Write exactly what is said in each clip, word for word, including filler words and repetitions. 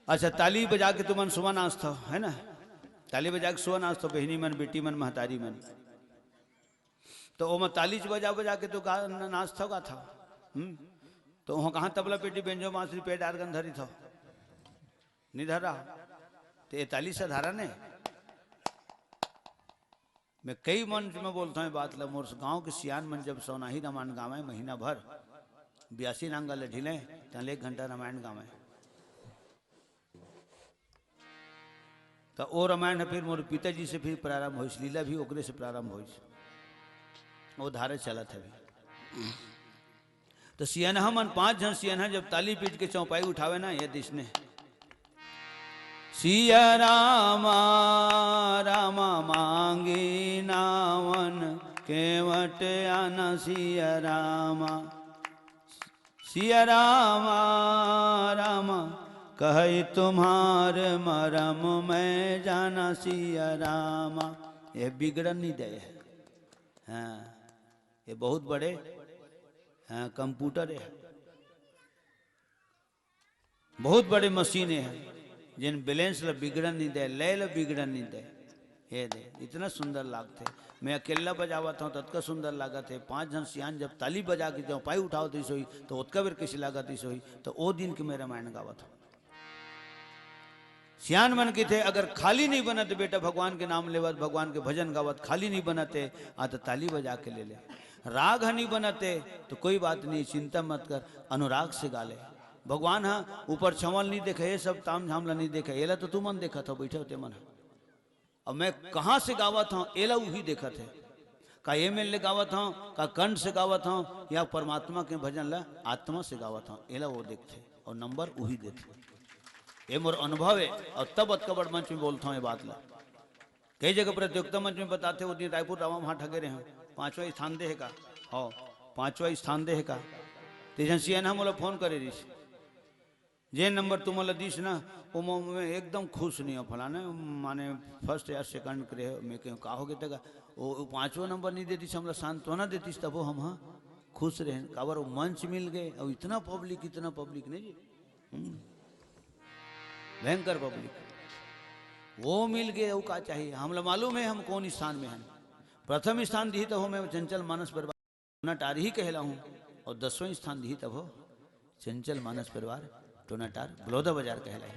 अच्छा, ताली बजा के तुमन सुबह नाचथव, है ना? ताली बजा के सुबह नाचथव, बहिनी मन, बेटी मन, महतारी मन। तो ओमा ताली बजा बजा के तो गा-, न-, नाचथव, गाथव। हम्म? तो वहाँ कहाँ तबला, पेटी, बेंजो, बांसुरी, पैड, आर्गन धरी थव? नहीं धरा। तो ये ताली साधारण है? मैं कई मंच में बोलता हूँ ये बात ला, मोर गांव के सियान मन जब सौनाही रामायण गावे महीना भर, ब्यासी नांगा ले ढिले, तले एक घंटा रामायण गावे। तो ओ रामायण ह फिर मोर पिताजी से फिर प्रारंभ होइस, लीला भी ओकरे से प्रारंभ होइस, वो धारे चलत है अभी। तो सियनहा मन, पांच झन सियनहा जब ताली पीट के चौपाई उठावे ना, ये दिसने, सिया रामा, रामा मांगी नावन, केवट आना सिया रामा, सिया रामा, रामा कहई तुम्हार मरम मैं जाना सिया रामा। ये बिगड़न नहीं दे है। हाँ, ये बहुत बड़े, हाँ, कंप्यूटर है, बहुत बड़े मशीन है, जिन बैलेंस ला बिगड़न नहीं दे, लय ला बिगड़न नहीं दे। ये दे, इतना सुंदर लागथे। मैं अकेला बजावत हूँ, ततका सुंदर लागत है। पांच झन सियान जब ताली बजा के चौपाई उठावत रहिस होही, तो ओतका बेर कैसे लागत रहिस होही? तो ओ दिन के मैं रामायण गावत हूँ। सियान मन कहिथे, अगर खाली नहीं बनत बेटा, भगवान के नाम लेवत, भगवान के भजन गावत खाली नहीं बनत है, आ तो ताली बजा के ले ले। राग ह नहीं बनत है तो कोई बात नहीं, चिंता मत कर, अनुराग से गा ले। भगवान ह ऊपर छांव ल नहीं देखे, ये सब ताम झाम ला नहीं देखे, एला तो तुमन देखत हो, बैठे हो ते मन ह। अब मैं कहाँ से गावत हूँ, एला उही देखत है। का एम एल ले गावत हूँ, का कंठ से गावत हूँ, या परमात्मा के भजन ला आत्मा से गावत हूँ, एला वो देखथे और नंबर उही देथे। ये मोर अनुभव है और तब अतका बड़ मंच में बोलता हूँ ये बात ला। कई जगह प्रतियोगिता मंच में बताथे, वो दिन रायपुर रामा भांठा गे रहे हूँ, पांचवा स्थान दे हे का? हाँ, पांचवा स्थान दे हे का? ते झन सियनहा मोला फोन करे रहिस, जे नंबर तुमन ला दिस ना, वो म-, मैं एकदम खुश नहीं हूँ, फलाने माने फर्स्ट या सेकंड करे हो। मैं कहूँ, का हो गए तक वो, वो पांचवा नंबर नहीं देतीस, हमला सांत्वना देतीस, तब वो हम, हाँ, खुश रहे। काबर वो मंच मिल गए, और इतना पब्लिक, इतना पब्लिक नहीं जी। हम्म। भयंकर पब्लिक। वो मिल गए, वो का चाहिए? हमला मालूम है हम कौन स्थान में हैं। प्रथम स्थान दिही तब हो मैं चंचल मानस पर टोना टार ही कहलाहूँ, और दसवां स्थान दिही तब हो चंचल मानस परिवार टोना टार बलौदा बाजार कहलाही।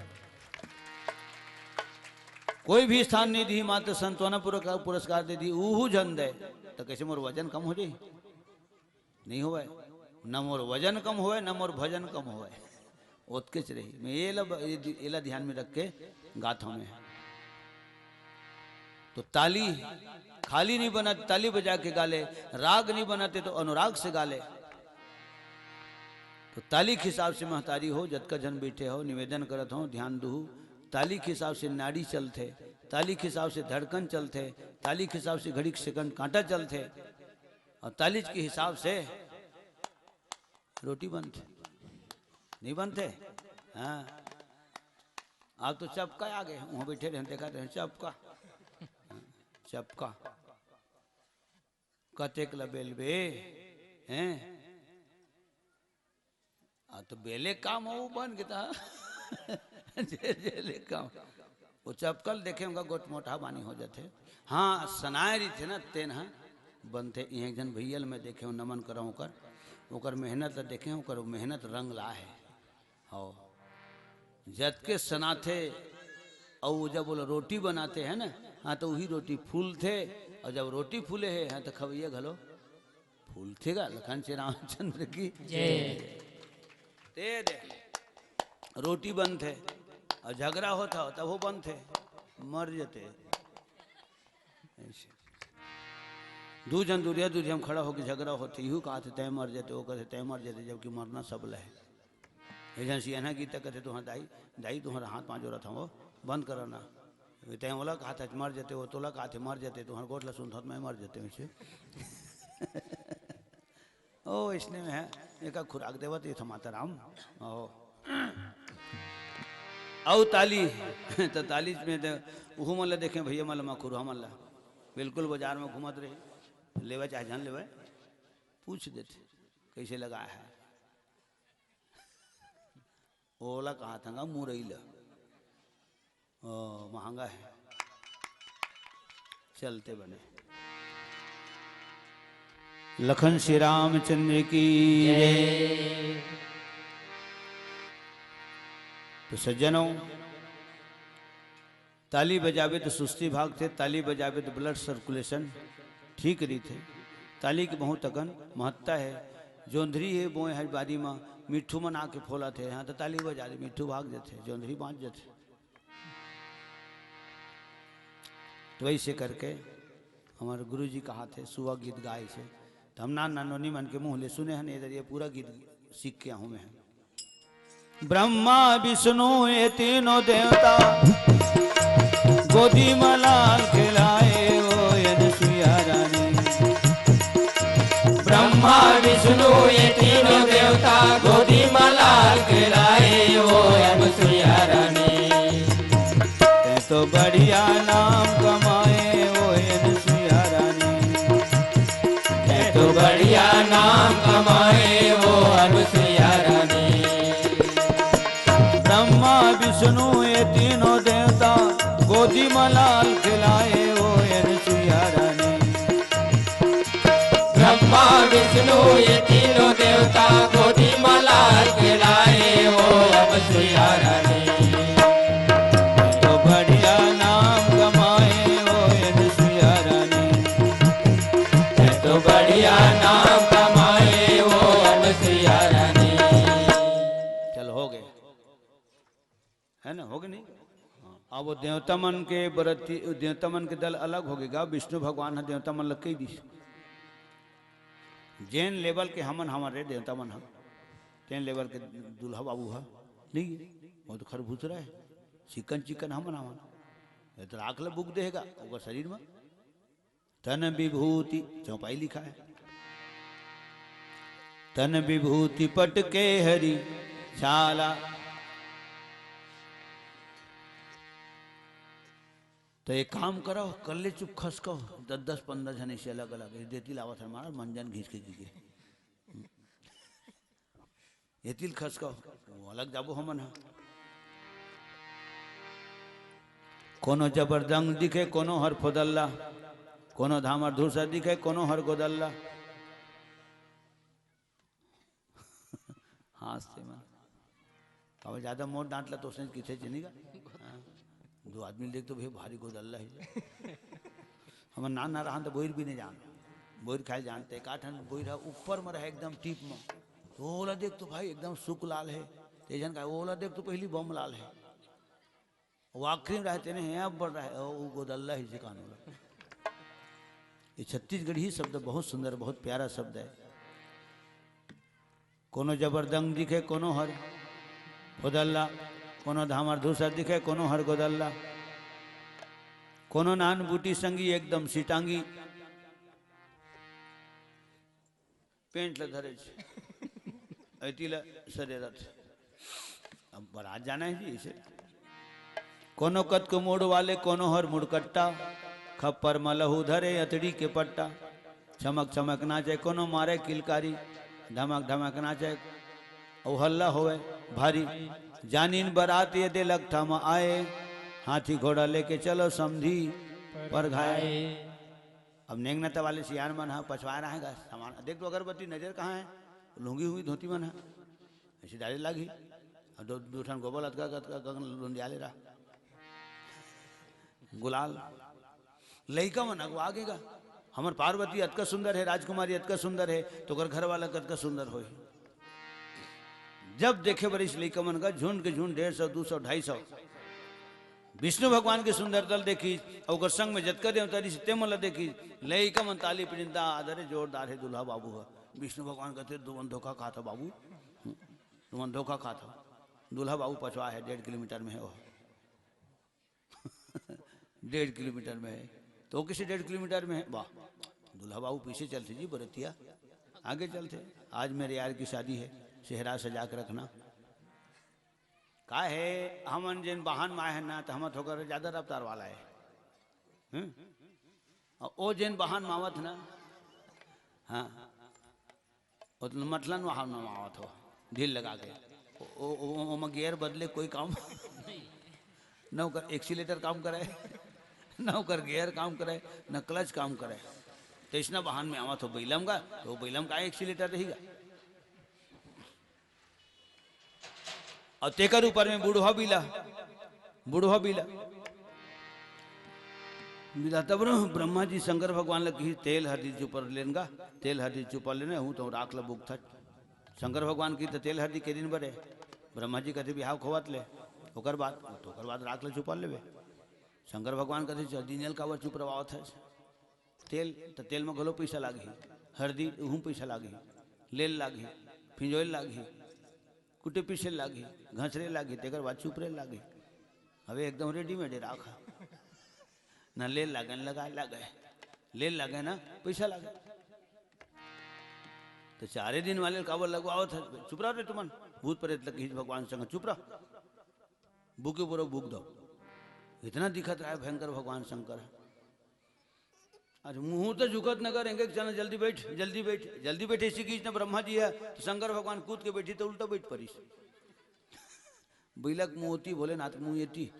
कोई भी स्थान नहीं दिही, मात्र सांत्वना पुरक-, पुरस्कार दे दी, ऊहू झन दे, तो कैसे मोर वजन कम हो जाई? नहीं होवे, न मोर वजन कम होवे, न मोर भजन कम होवे। ओतकेच रही। मैं एला ब-, ए दि-, एला ध्यान में रख के गाथा में। तो ताली खाली नहीं बनत, ताली बजा के गा ले, राग नहीं बनत हे तो अनुराग से गा ले। तो ताली के हिसाब से महतारी हो, जतका झन बैठे हो, निवेदन करत हो, ध्यान दुहू। ताली के हिसाब से नाड़ी चलथे, ताली के हिसाब से धड़कन चलथे, ताली के हिसाब से घड़ी के सेकंड कांटा चलथे, और ताली के हिसाब से रोटी बनथे, नहीं बनथे? हाँ, आप तो चपका आ गए, वहाँ बैठे रहे, देखा रहे, चपका, चपका। कतेक ल बेलबे, हैं? आ, तो बेले काम हो, वो बन के था। जे, जे ले काम। वो चपका ल देखे होंगे, गोट मोटा बानी हो जाथे। हाँ, सनाय रहिथे ना, तेन ह बनथे। इहें एक झन भैया ल मैं देखे हूँ, नमन करहूँ ओकर, ओकर मेहनत ल देखे हूँ, ओकर मेहनत रंग ला है। हो, जतके सनाथे, अउ जब ओला रोटी बनाते हैं ना, हाँ, तो वही रोटी फूलथे, और जब रोटी फूले है, हाँ, तो खवैया घलो फूलथे गा। लखन श्री रामचंद्र की जय। दे दे, रोटी बनथे, और झगड़ा होता हो, तब वो बनथे, मर जथे। ऐसे। दू झन दुरिया, दू झन खड़ा होके झगड़ा होथे, इहू कहाथे, "तैं मर जते", वो कहाथे, "तैं मर जते", जबकि मरना सब ल हे। एक झन सियाना गीता कथे, "तुहर दाई, दाई तुहर हाथ पाँव जोरत हंव, बंद करना।" तैं ओला कहाथे, "मर जते", वो तोला कहाथे, "मर जते", तुहर गोठ ल सुनथंव त मैं मर जते वैसे। ओ, इसने में है, एका खुराक देवत ये था माता राम। ओ। अउ ताली, तो ताली में दे, उहू मन ला देखे भैया मन ला, मखुरहा मन ला। बिल्कुल बाजार में घूमत रहे, लेवे चाहे झन लेवे, पूछ देथे, "कैसे लगा है?" ओला कहाथंव गा मुरई ला। ओ, महंगा है, चलते बने। लखन श्री रामचंद्र की जय। तो सज्जनों, ताली बजाबे तो सुस्ती भागथे, ताली बजाबे तो blood circulation ठीक रहिथे। ताली के बहुत अकन महत्ता है। जोंधरी हे बोए हर बारी म, मिट्ठू मन आके फोलत हे, हाँ, तो ताली बजा दे, मिट्ठू भाग जथे, जोंधरी बाँच जथे। तो ऐसे करके हमारे गुरु जी कहाथे, सुवा गीत गाय से, तो हम नान नान नोनी मन के मुँह ले सुने हन, इधर ये पूरा गीत सीख के आहूँ मैं। ब्रह्मा विष्णु ये तीनों देवता, गोदी म लाल खेलाए ओ अनसुईया रानी। ब्रह्मा विष्णु ये तीनों देवता, गोदी म लाल खेलाए ओ अनसुईया रानी। तैं तो बढ़िया नाम कमाए ओ अनसुईया रानी। तैं तो बढ़िया नाम कमाए ओ अनसुईया रानी। ब्रह्मा विष्णु ये तीनों देवता, गोदी म लाल खेलाए ओ अनसुईया रानी। ब्रह्मा विष्णु ये तीनों देवता, गोदी म लाल खेलाए ओ अनसुईया रानी। तैं तो बढ़िया नाम कमाए ओ अनसुईया रानी। तैं तो बढ़िया नाम कमाए ओ अनसुईया रानी। चल, हो गए, है ना, हो गए नहीं? हाँ। अब वो देवता मन के बरती, देवता मन के दल अलग हो गए गा। विष्णु भगवान ह देवता मन ल कही दिस, जेन level के हमन हवन रे देवता मन ह, तेन level के दूल्हा बाबू ह नहीं। वो तो खरभूसरा है, चिकन चिकन हमन हवन। ये तो राख ल बुक देगा ओकर शरीर में। तन विभूति, चौपाई लिखा है, तन विभूति पट के हरि छाला। तो एक काम करो, कल्ले चुप खसको, दस दस पन्द्रह झन ऐसे अलग अलग, ये देती लावत हमारा मंजन घींच के गिगे। ये तिल खसको, वो अलग जाबो हमन ह। कोनो जबरदंग दिखे, कोनो हर फोदल्ला, कोनो धामर धूसा दिखे, कोनो हर गोदल्ला। हाँस ते मन। अब ज्यादा मोर डांट ला तो उसने किथे चलेगा। हाँ। दो आदमी देख तो भाई भारी गोदल्ला है। हमर नान ना रहन तो बोइर भी नहीं जान। बोइर खाए जानते। एक आठ ठन बोइर है ऊपर में रहे एकदम टीप में। तो ओला देख तो भाई एकदम सुक लाल है। ते जन का ओला देख तो पहली बम लाल है। वो आखिरी में रहते नहीं हैं, अब बढ़ रहा है, वो गोदल्ला ही सिखाने वाला। ये छत्तीसगढ़ी शब्द बहुत सुंदर, बहुत प्यारा शब्द है। कोनो जबरदंग दिखे, कोनो हर गोदल्ला, कोनो धामर धूसर दिखे, कोनो हर गोदल्ला, कोनो नान बूटी संगी एकदम सिटांगी, पेंट ल धरे छे, अइती ल सरे रथ। अब बारात जाना है जी इसे। कोनो कतको मुड़ वाले, कोनो हर मुड़कट्टा, खप्पर म लहू धरे अतड़ी के पट्टा। छमक छमक नाचे, कोनो मारे किलकारी, धमक धमक नाचे, अउ हल्ला होवे भारी। जानिन बरात ये दे लगथा म आए, हाथी घोड़ा लेके चलो समधी परघाए। अब नेंगना त वाले सियान मन ह पछवाए रहे गा, सामान देख तो अगरबत्ती नजर कहाँ है, लुंगी हुई धोती मन ह, ऐसे डाले लागी। अब दो, दो ठन गोबर अतका, अतका, अतका गगन लुंडिया ले रहा। गुलाल। लइका मन अगवा गेगा। हमर पार्वती अतका सुंदर है, राजकुमारी अतका सुंदर है, तो ओकर घर वाला कतका सुंदर होही। जब देखे बरिस लइका मन का झुंड के झुंड, डेढ़ सौ, दो सौ, ढाई सौ, विष्णु भगवान के सुंदरता ल देखी, अउ ओकर संग में जतका देवता रिस, ते मन ल देखी, लइका मन ताली पिटिन दा, "अरे जोरदार है दूल्हा बाबू ह।" विष्णु भगवान कहते, "तुमन धोखा खात हो बाबू, तुमन धोखा खात हो।" दूल्हा बाबू पछवा है, डेढ़ किलोमीटर में है वो। डेढ़ किलोमीटर में है, तो किसी डेढ़ किलोमीटर में है, वाह, दूल्हा बाबू पीछे चलते जी, बरतिया आगे चलते। आज मेरे यार की शादी है, सेहरा सजा के रखना। का है, हमन जेन वाहन में आए हैं ना, तो हम थोड़ा ज्यादा रफ्तार वाला है। हम्म? और वो जेन वाहन में आवत ना, हाँ, वो तो मटलन वाहन में आवत हो, ढील लगा के। ओ, ओ, ओ, ओमा गियर बदले कोई काम। न ओकर एक्सीलेटर काम करे, न ओकर गियर काम करे, न क्लच काम करे। त अइसना वाहन में आवत हो बइला म गा, त ओ बइला म का एक्सीलेटर रही गा? अउ तेकर ऊपर में बुढ़वा बइला, बुढ़वा बइला। बइला तब ब्रह्मा जी शंकर भगवान ल किहिस, "तेल हरदी चुपर लेन गा, तेल हरदी चुपर लेन, हूँ तो राख ल बुकथच।" शंकर भगवान किहिस, "त तेल हरदी के दिन बरे?" ब्रह्मा जी कथे, "बिहाव खोवत ले, ओकर बाद, त ओकर बाद राख ल चुपर लेबे।" शंकर भगवान कथे, "चल, दिनेल काबर चुपरवावत हस? तेल, त तेल म घलो पइसा लागही, हरदी, उहू म पइसा लागही, लेल लागही, फिंजोइल लागही, कुटे पीसे लागही, घसरे लागही, तेकर बाद चुपरे लागही। अबे एकदम रेडीमेड हे राख ह। न लेल लागे, न लगाए लागे। लेल लागे, न पइसा लागे। त चारे दिन वाले ल काबर लगवावत हस? चुप रह रे तुमन।" भूत प्रेत ल किहिस भगवान संग, "चुप रह, बुके पुरो बुक दव।" इतना दिखत रहा भयंकर भगवान शंकर ह। अरे मुंह तो झुकत नगर, एंगे चना, "जल्दी बइठ, जल्दी बइठ, जल्दी बइठ," अइसे किहिस न ब्रह्मा जी ह, त शंकर भगवान कूद के बइठिस त उल्टा बइठ परिस। बइला के मुंह ओती, भोलेनाथ के मुंह एती।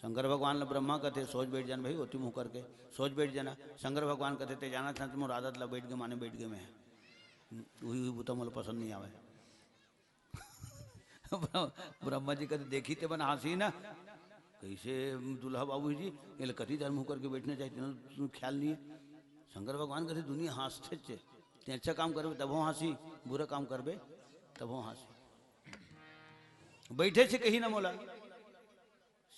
शंकर भगवान ल ब्रह्मा कथे, "सोझ बइठ जान भाई, ओती मुंह करके, सोझ बइठ जाना।" शंकर भगवान कथे, "तें जानत हस, मोर आदत ल बइठ गे माने बइठ गे मैं। उही, उही बुता मोला पसंद नइ आवय।" ब्रह्मा जी कथे, "देखही तेमन हाँसही ना, कइसे दूल्हा बाबू जी, एला कति झन मुंह करके बइठना चाहिए, तेला तो ख्याल नइ हे।" शंकर भगवान कथे, "दुनिया हाँसथेच हे, तें अच्छा काम करबे तभो हाँसही, बुरा काम करबे तभो हाँसही।" बइठे से कही ना मोला,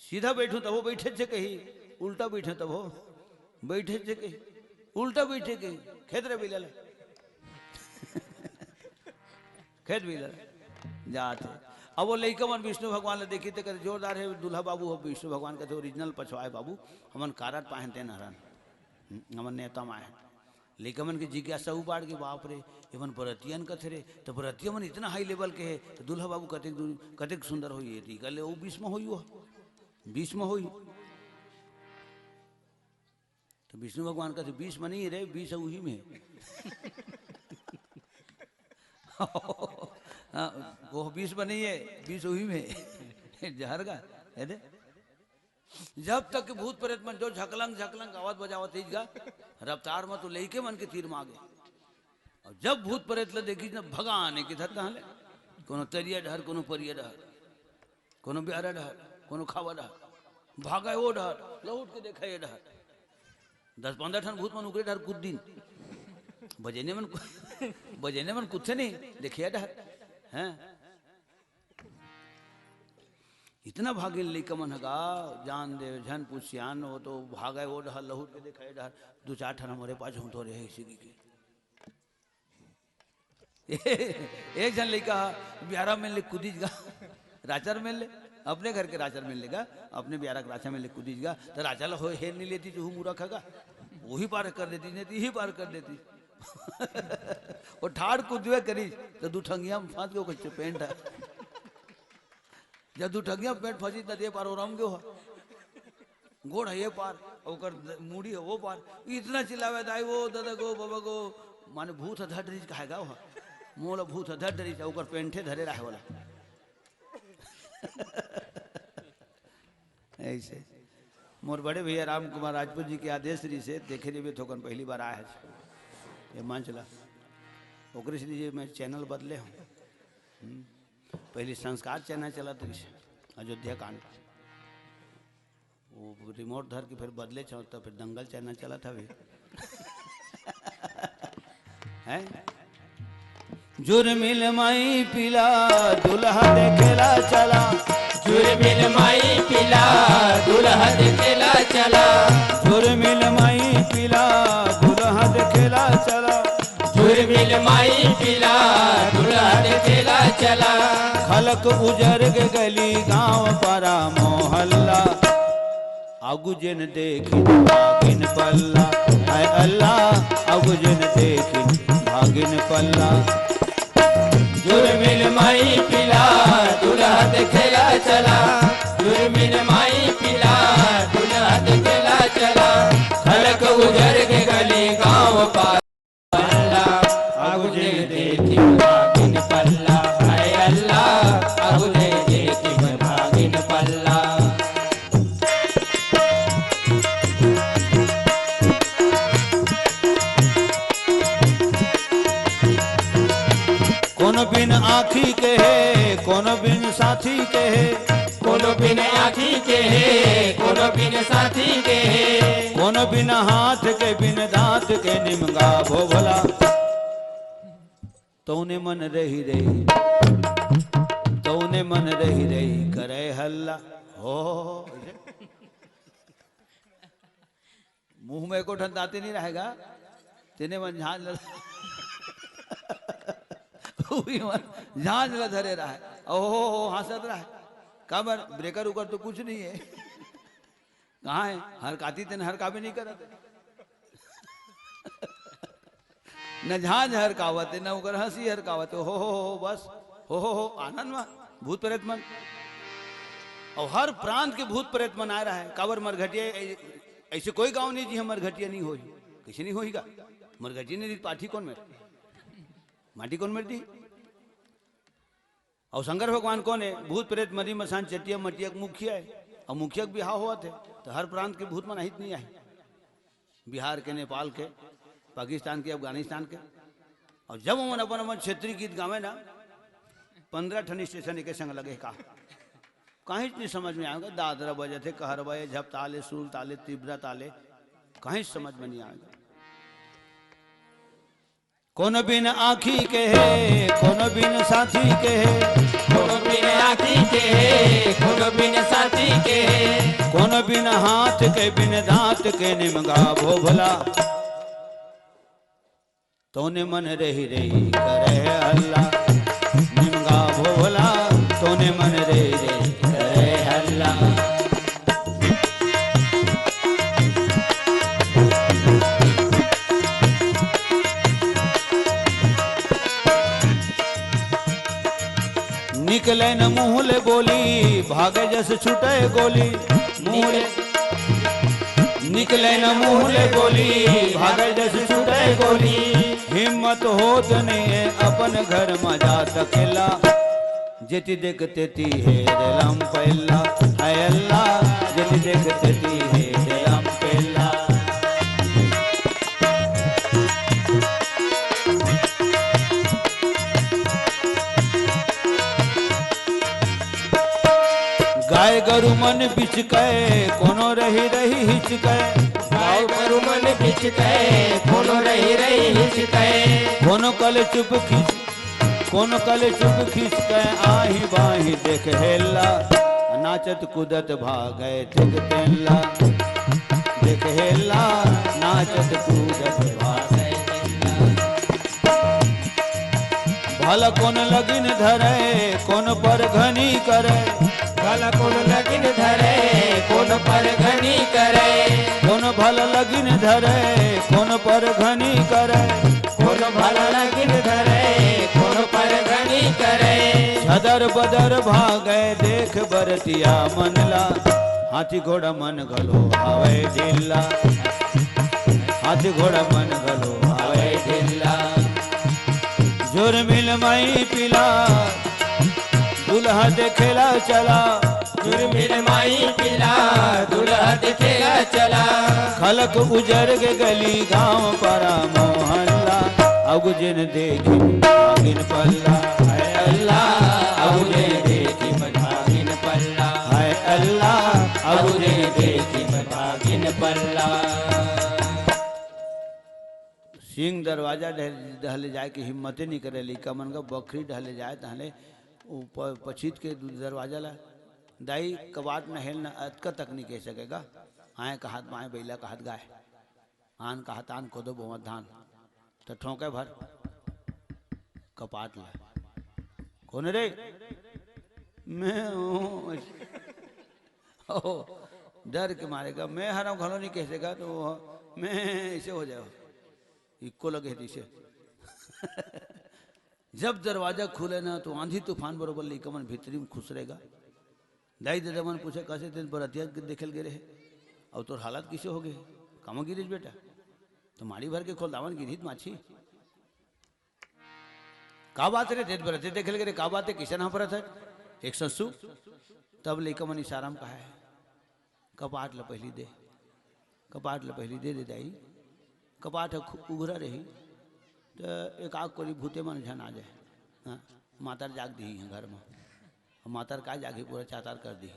सीधा बइठूं तभो बइठे से कही, उल्टा बइठे तभो बइठे से कही, उल्टा बइठे कही, खेत रे बिलल। खेत बिलल जात हे। अब ओ लइका मन विष्णु भगवान ल देखिस त कथे, "जोरदार हे दूल्हा बाबू हो।" विष्णु भगवान कथे, "ओरिजिनल पछवा हे बाबू, हमन कारड पाहेन तेन हरन, हमन नेवता म आएन।" लइका मन के जिज्ञासा उबाड़ के, "बाप रे, एमन बरतियन कथे रे, त बरतिया मन इतना हाई लेवल के हे, त दूल्हा बाबू कतेक दूर, कतेक सुंदर होही, एती कर ले ओ बीस म होही, ओ बीस म होही।" त विष्णु भगवान कथे, "बीस म नइ हे रे, बीस उही में हे।" हाँ, ओ बीस म नइ हे, बीस उही में हे। जहर का, हे दे। जब तक कि भूत प्रेत मन जो झकलंग झकलंग आवाज बजावत रहिस गा, रफ्तार म तो लइके मन के तीर म आगे। अउ जब भूत प्रेत ल देखिस न, भगाने के धर कहाँ ले, कोनो तरिया डहर, कोनो परिया डहर, कोनो ब्यारा डहर, कोनो खावा डहर, भागे ओ डहर, लहुट के देखे ए डहर। दस पंद्रह ठन भूत मन उकरे डहर कूद दिन। बजेने मन कु-, बजेने मन कूदथे नहीं, देखे ए डहर। हैं? इतना भागिन लइका मन ह गा, जान दे, झन पूछ सियान, ओ तो भागे ओ डहर, लहुट के देखे ए डहर, दू चार ठन हमरे पाछू तो रहे इसी की। एक झन लइका ह बियारा मेर ले कूदिस गा, राचा मेर ले, अपने घर के राचा मेर ले गा, अपने बियारा के राचा मेर ले कूदिस गा, त राचा ल हो हेर नइ लेतिस, उहू मूरख ह गा, उही पार कर देतिस, नहीं त इही पार कर देतिस। ओ ठाड़ कूदबे करिस, त दू ठंगिया म फंस गे ओकर पेंट ह। जब दू ठगिया पेट फंसी, त दे पार ओरम गयो ह। गोड़ ह ये पार, ओकर द-, मुड़ी ह वो पार। इतना चिल्लावे, "दाई गो, ददा गो, बबा गो।" माने भूत ह धर डरिस, कहे गा हो। मोला भूत ह धर डरिस, ओकर पेंटे धरे रहे वाला। ऐसे। मोर बड़े भैया राम कुमार राजपूत जी के आदेश रहिस हे, देखे रहिबे थोकन पहली बार आए हे ये मंच ला। ओकरे से जे मैं चैनल बदले हूँ। हम्म। पहली संस्कार चैनल चलत रहिस हे, अयोध्या कांड। वो रिमोट धर के फिर बदले छो, तो फिर दंगल चैनल चलत हवे। हैं? जुर्मिल माई पिला दुल्हा देखेला चला। जुर्मिल माई पिला दुल्हा देखेला चला। जुर्मिल माई पिला दुल्हा देखेला चला। जुर्मिल माई पिला दुल्हा देखेला चला। खलक उजर गे गली गांव पारा मोहल्ला। आगू जेन देखिन भागिन पल्ला, हाय अल्लाह। आगू जेन देखिन भागिन पल्ला। जुर्मिल माई पिला दुल्हा देखेला चला। जुर्मिल माई पिला दुल्हा देखेला चला। खलक उजर गे गली गांव पारा। अल्लाह, आगू जेन देखिन भागिन पल्ला, हाय अल्लाह, आगू जेन देखिन भागिन साथी के हे, कोनो बिन आँखी के हे, कोनो बिन साथी के हे। कोनो बिन हाथ के, बिन दाँत के निमगा भोभला। तउने मन रहि रहि, तउने मन रहि रहि करे हल्ला। हो, मुँह में एको ठन दाँती नहीं रहेगा, तेने मन झाँझ ल, उही मन झाँझ ल धरे रहे। ओहो, हँसत रहे। काबर? ब्रेकर उकर तो कुछ नहीं है। कहाँ है? हरकाती तेन हरकाबे नहीं करत। न झाँझ हरकावत है, न उकर हँसी हरकावत है। हो, हो, हो, बस। हो, हो, हो, आनंद मा, भूत प्रेत मन। अउ हर प्रांत के भूत प्रेत मन आए रहे। काबर मरघटिया, ऐसे कोई गाँव नहीं जिहाँ मरघटिया नहीं होही। कइसे नहीं होही गा? मरघटिया नहीं रही, पाठी कोन मेर? माटी कोन मेर दी? अउ शंकर भगवान कोन हे? भूत प्रेत मरी मसान चटिया मटिया के मुखिया हे। अउ मुखिया के बिहाव होवत हे, त हर प्रांत के भूत मन आही त नहीं आही? बिहार के, नेपाल के, पाकिस्तान के, अफगानिस्तान के। अउ जब ओमन अपन अपन क्षेत्रीय गीत गावे ना, पंद्रह ठन स्टेशन एके संग लगे हे का? काहीच नहीं समझ में आवेगा। दादरा बजत हे, कहरवा हे, झपताल हे, सूलताल हे, तिबरा ताल हे, काहीच समझ में नहीं आवेगा। कोनो बिन आँखी के हे, कोनो बिन साथी के हे। कोनो बिन आँखी के हे, कोनो बिन साथी के हे। कोनो बिन हाथ के, बिन दाँत के निमगा भोभला। तउने मन रहि रहि करे हल्ला, निमगा भोभला। तउने मन रहि रहि करे हल्ला। निकले न मुँह ले बोली, भागे जस छूटे गोली। मुँह ले, निकले न मुँह ले बोली, भागे जस छूटे गोली। हिम्मत होत नहीं है अपन घर में जात अकेला। जेती देख तेती हेर लम पैला, हाय अल्लाह। जेती देख तेती हेर लम पैला। गाय गरु मन बिचकै, कोनो रहि रहि हिचकै। गाय गरु मन बिचकै, कोनो रहि रहि हिचकै। कोनो कल चुप खिच, कोनो कल चुप खिचकै, आही बाही देख हेला। नाचत कूदत भागै देख तेला, देख हेला। नाचत कूदत भागै तेला। भला कोन लगिन धरै, कोन परघनी करै। भला कोन लगिन धरै, कोन परघनी करै। कोन भला लगिन धरै, कोन परघनी करै। कोन भला लगिन धरै, कोन परघनी करै। छदर बदर भागै देख बरतिया मन ला। हाथी घोड़ा मन घलो हावै ढीला। हाथी घोड़ा मन घलो हावै ढीला। जुर्मिल माई पिला, दुल्हा देखेला चला। जुर्मिल माई पिला, दुल्हा देखेला चला। खलक उजर के गली गाँव परा मोहल्ला। अगु जिन देखी भागिन पल्ला। हाय अल्लाह, अगु जिन देखी भागिन पल्ला। हाय अल्लाह, अगु जिन देखी भागिन पल्ला। सिंह दरवाजा डह-, डहले जाए के हिम्मते नहीं करे। लइका मन का बखरी डहले जाए, तहले ऊ प-, पछित के दू दरवाजा ला, "दाई, कबाट नहेल न," अतका तक नहीं कह सकेगा। आए कहत बाएं, बैला कहत गाय, आन कहत आन, कोदो बोवत धान, त ठोंके भर कपाट ला। "कोन रे?" "मैं हूँ।" ओ, डर के मारे का, "मैं हरव घलो नहीं कह सका," तो वो, "मैं," ऐसे हो जाए, इक्को लगे है इसे। जब दरवाजा खुले ना, तो आंधी तूफान बरोबर लइका मन भीतरी में खुसरेगा। दाई ददा मन पूछे, "कैसे तेन बरतिया के देखे ल गे रहे? अउ तोर हालत किसे हो गए? कामा गिरिस बेटा?" "तो माड़ी भर के खोल दावन गिरहित माछी।" "का बात रे, तेन बरतिया देखे ल गे रहे, का बात है, किसे ना परत है?" "एक ससु।" तब लइका मन इशारा में कहा है, "कपाट ल पहिली दे, कपाट ल पहिली दे दे दाई, कपाट ह खु-, उघरा रही, त एक आग कोरी भूते मन झन आ जाए, हाँ, मातर जाग दिही है घर में।" मातर का जाके पूरा चातार कर दी।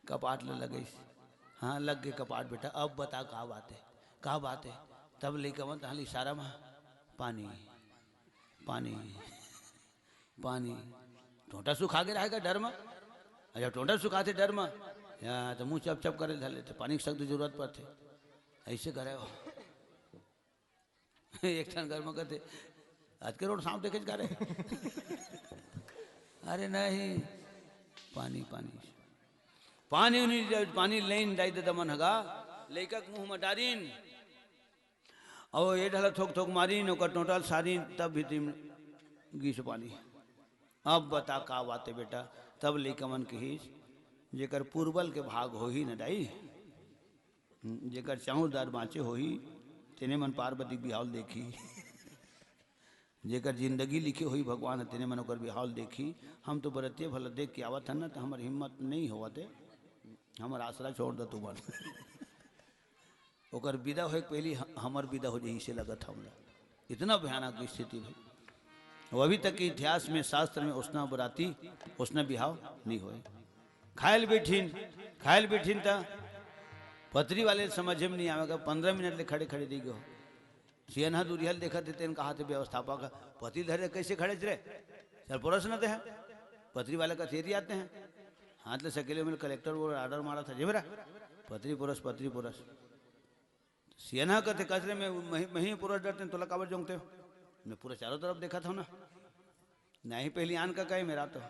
कपाट ले लगइस। हाँ, लग गे कपाट बेटा, अब बता का बात हे, का बात हे? तब लइका मन तहाँ ले इशारा म, "पानी, पानी, पानी।" टोंटा सुखा गे रहय का डर म? अच्छा, टोंटा सुखाथे डर म, या त मुँह चप चप करे धर लेथे, पानी के सख्त जरूरत पड़थे, अइसे करे हो। एक ठन घर म कथे, "आज के रोड सांप देखे का रे?" "अरे नहीं, पानी, पानी।" पानी उनी, पानी लेन दाई ददा मन ह गा, लइका के मुँह म डारिन। अउ ए ढला थोक थोक मारिन, ओकर टोंटा ल सारिन, तब भीतरी म गिस पानी। "अब बता का बात हे बेटा?" तब लइका मन किहिस, "जेकर पुरबल के भाग होही न दाई, जेकर चाउर दार बाँचे होही, तेने मन पार्वती के बिहाव ल देखही।" जेकर जिंदगी लिखे होही भगवान ह, तेने मन ओकर बिहाव ल देखही। हम तो बरतिया भला देख के आवत हन ना, त हमर हिम्मत नइ होवत हे, हमर आसरा छोड़ द तुमन। ओकर बिदा होय के पहिली ह-, हमर बिदा हो जाही, अइसे लगत हमला। इतना भयानक स्थिति भई। वो अभी तक के इतिहास में, शास्त्र में ओसना बराती, ओसना बिहाव नइ होय। खाय ल बइठिन, खाय ल बइठिन त पतरी वाले ल समझे म नइ आवे का, पंद्रह मिनट ले खड़े खड़े रहि गे हो। सियनहा दूरिहा ले देखत हे, तेन कहाथे व्यवस्थापक ह, "पतरी धरे कइसे खड़े हस रे? चल परोस न तें ह।" पतरी वाले कथे, "एती आते हैं।" हाथ ले सकेले में कलेक्टर वो order मारत हे, "जे मेरा पतरी परोस, पतरी परोस।" सियनहा कथे, "कस रे, मैं मही, मही परोस डरते हैं, तोला काबर जोंगते हो? मैं पूरा चारों तरफ देखत हँव ना।" नहीं, पहिली आन का कहे मेरा तो।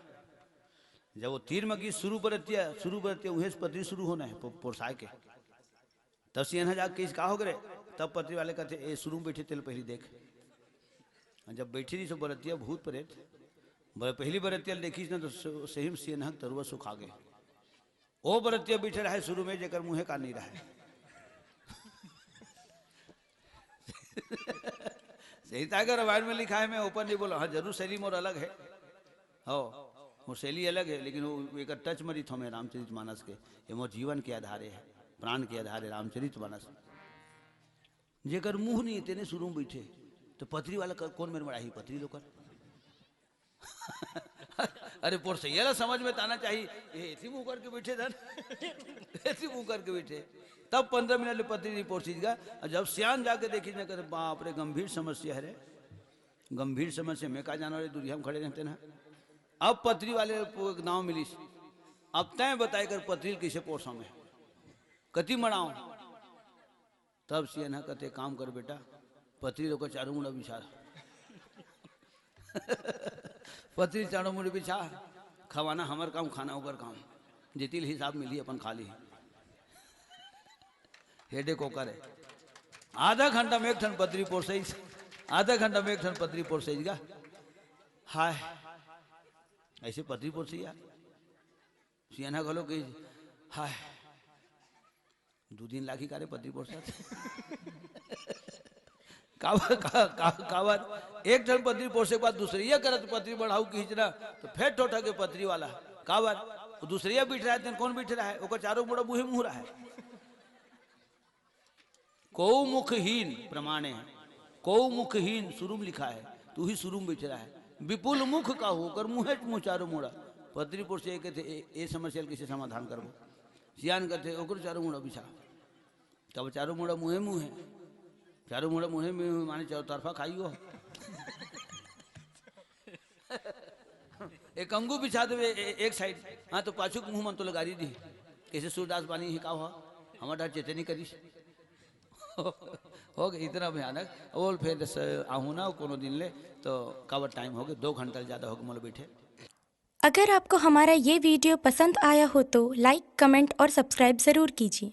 जब वो तीर म गिस सुरू बरतिया, सुरू बरतिया, उहें से पतरी सुरू होना हे, पो-, पोरसाय के। तब सियनहा जाके कहिस, "का हो गे रे?" तब पतरी वाले कथे, "ए सुरू म बइठे, तेला पहिली देख।" जब बइठे रहिस ओ बरतिया भूत प्रेत, बर-, पहिली बरतिया ल देखिस न, त स-, सही म सियनहा के तरुआ सुखा गे। ओ बरतिया बइठे रहय सुरू में, जेकर मुँहे कान नइ रहय। सही ताय का रामायण में लिखाय हे, मैं ओपन नइ बोलँव। हाँ, जरूर शैली मोर अलग हे, हो, मोर शैली अलग हे, लेकिन वो एकर touch म रहिथँव मैं रामचरित मानस के, ये मोर जीवन के आधार हे, प्राण के आधार हे रामचरित मानस। जेकर मुँह नइ हे, तेने सुरू म बइठे, त पतरी वाला क-, कोन मेर मड़ाही पतरी ल ओकर? अरे, पोरसइया ला समझ में त आना चाही, ये एती मुँह करके बइठे धन, एती मुँह करके बइठे। तब पंद्रह मिनट ले पतरी नइ पोरसिस गा, अउ जब सियान जाके देखिस न, कथे, "बाप रे, गंभीर समस्या हे रे, गंभीर समस्या, मैं का जानँव रे, दूरिहा म खड़े रहेंव तेन ह।" अब पतरी वाले ल एक दाँव मिलिस, "अब तैं बता एकर पतरी ल कइसे पोरसँव मैं, कती मड़ाँव?" तब सियनहा कथे, "काम कर बेटा, पतरी ल ओकर चारों मुड़ा बिछा, पतरी ल चारों मुड़ा बिछा, खवाना हमर काम, खाना ओकर काम, जेती ले हिसाब मिलही अपन खा लिही।" हेडेक ओकर हे। आधा घंटा में एक ठन पतरी पोरसइस, आधा घंटा में एक ठन पतरी पोरसइस गा। हाय, अइसे पतरी पोरसइया। सियनहा घलो कहिस, "हाय, दू दिन लागही का रे पतरी पोरसत?" काबर, का, का, काबर? एक ठन पतरी पोरसे के बाद दूसरइया करत पतरी बढ़ाहूँ किहिस ना, त फेर ठोठा गे पतरी वाला। काबर? वो दूसरइया बइठ रहय, तेन कोन बइठ रहय? ओकर चारों मुड़ा मुँहे मुँह रहय। कौ मुखहीन प्रमाणे हे, कौ मुखहीन सुरू म लिखाय हे, त उही सुरू म बइठे रहय। विपुल मुख कहू, ओकर मुँहे मुँह चारों मुड़ा। पतरी पोरसे कथे, "ए, ए समस्या ल कइसे समाधान करबो?" सियान कथे, "ओकर चारों मुड़ा बिछा।" तब चारों मुड़ा मुँहे मुँहे, चारों मुड़ा मुँहे मुँहे माने चारों तरफा खाई हो। एक अंगू बिछा देबे, ए-, एक side, हाँ, त पाछू के मुँह मन तोला गारी दिही। कइसे सूरदास बानी हे का हो? हमर डहर चेते नइ करिस। हो गे, इतना भयानक। बोल फेर स-, आहूँ ना कोनो दिन ले, त काबर time हो गे, दो घंटा ले जादा हो गे मोला बइठे। अगर आपको हमारा ये video पसंद आया हो तो like, comment और subscribe ज़रूर कीजिए।